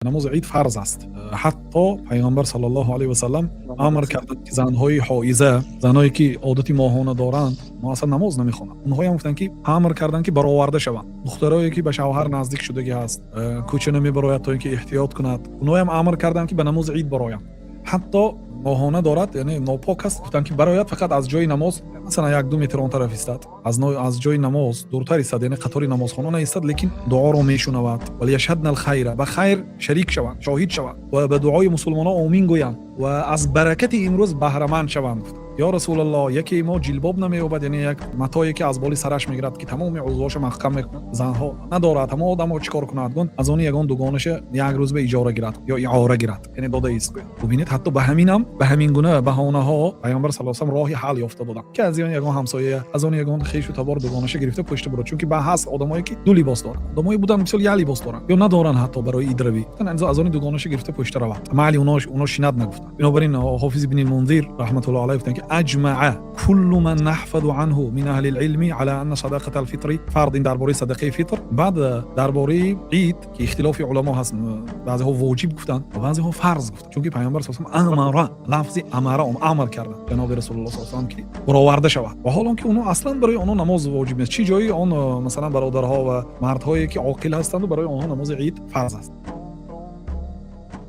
Намози ид фарз аст. Ҳатто Пайғамбар саллаллоҳу алайҳи васаллам амр карданд, ки занҳои ҳоиза, занҳое ки одати моҳона доранд, онҳо аслан намоз намехонанд. Онҳоям гуфтанд, ки амр карданд, ки бароварда шаванд. Духтарое ки ба шавҳар наздик шудагӣ ҳаст, кӯча намебарояд, то ин ки эҳтиёт кунад, онҳоям амр карданд, ки ба намози ид бароянд. Ҳатто моҳона дорад, яъне нопок аст, гуфтанд, ки барояд, фақат аз ҷои намоз масалан 1-2 метр он тараф истад, аз ҷои намоз дуртар истад, яъне қатори намозхона наистад, лекин дуоро мешунавад. وليشهدن الخير, ба хайр шарик шаванд, шоҳид шаванд ва ба дуои мусулмонон омин гӯянд ва аз баракати имрӯз баҳраманд шаванд. Ё Расулаллоҳ, яке мо ҷилбоб намеёбад, яъне як матое ки аз боли сараш мегирад, ки тамоми узвҳоша маҳкам мекунад, занҳо надорад, ҳама одамо чӣ кор кунад? Гун аз они ягон дугонаша як рӯз ба иҷора гирад ё иора гирад, яъне дода ист гӯяд. Бубинед, ҳатто ба ҳаминам, ба ҳамин гуна баҳонаҳо Пайғамбар сал салам роҳи ҳал ёфта доданд, ки аз он ягон ҳамсоя, аз он ягон хешу табор дугонаша гирифта пушта бурад, чунки ба ҳаст одамое ки ду либос доранд, одамое буданд, мисол, як либос доранд ё надоранд ҳатто барои идравӣ, аз они дугонаша гирифта пушта равад. Майли, уно шинат нагуфтанд. Бинобар ин Ҳофиз ибни Мунзир раҳматуллоҳ алайҳ гуфтанд, ки أجمع كل من نحفظ عنه من أهل العلم على أن صدقة الفطر فرض. Ин дар бораи садақаи фитр. Баъд дар бораи ид, ки ихтилофи уламо ҳаст, баъзеҳо воҷиб гуфтанд ва баъзеҳо фарз гуфтанд, чунки Пайғамбар с أمر, лафзи أمر, амр карданд ҷаноби Расулулло с салам, ки бароварда шавад. Ва ҳол он ки онҳо аслан барои онҳо намоз воҷиб нест, чӣ ҷои он масалан бародарҳо ва мардҳое ки оқил ҳастанду барои онҳо намози ид фарз аст.